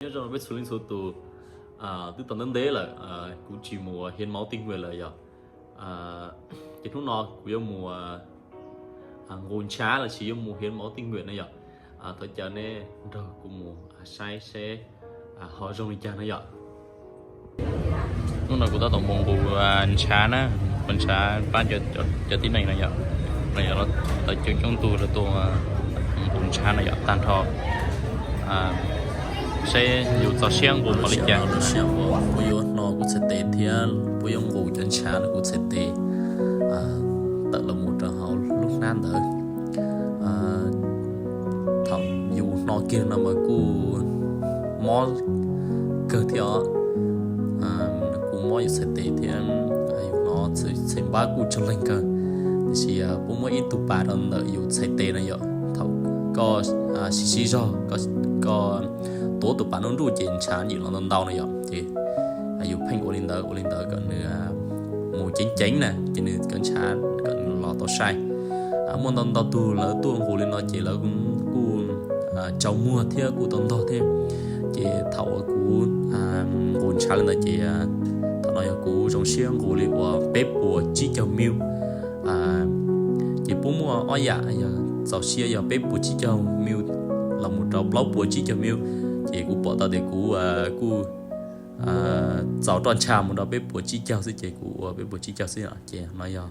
Nyob zoo peb txhua leej txhua tus, twb tau ntev ntev lawm kuv tsis mus hiến máu tình nguyện lawm yom. Ces hnub no kuv yuav mus nqus ntshav los sis yuav mus hiến máu tình nguyện no yom. Thov caw nej nrog kuv mus saib seb ho zoo li cas no yom. Hnub no kuv tab tom mus nqus ntshav na, nqus ntshav pab cov tib neeg no yom. No yog tau coob coob tug rau tuaj nqus ntshav no yom, tag nrho seb yus txaus siab nqus npaum li cas. Puab yuav hno kuv txhais tes thiab puab yuav nqus cov ntshav no kuv txhais tes tawm los mus rau hauv lub hnab ntawd. Thaum yus hno kiag no mas kuj mob kawg thiab os. Kuj mob yus txhais tes thiab, yus hnov txhais npab kuj tsaug leeg kawg. Tiam sis puab muab ib tug pas rau ntawm yus txhais tes no yom, thaum koj siv siv zog, koj tuav tus pas nruj nruj ces ntshav yim los ntau ntau no yom. Ces yus pheej ua li ntawd ua li ntawd kom nws mus ceev ceev na ces nws cov ntshav kom nws los tau sai. Muaj ntau ntau tug lawv tuaj nqus li no ces lawv kuj tsaus muag thiab kuj tau ntog thiab. Ces thaum uas kuv nqus ntshav li ntawd ces thaum no yog kuv zoo siab nqus li uas peb puas tsib caug mil. Ces puab muaj ob yam yog txaus siab yog peb puas tsib caug mil los mus rau plaub puas tsib caug mil. Ces kuv pom tau tias kuv kuj txaus roj ntsha mus rau peb puas tsib caug xwb ces kuv ua peb puas tsib caug xwb os. Ces no yog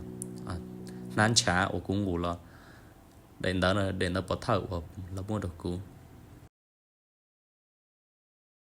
hnab ntshav uas kuv nqus los. Daim ntawv no daim ntawv pov thawj uas lawv muab rau kuv.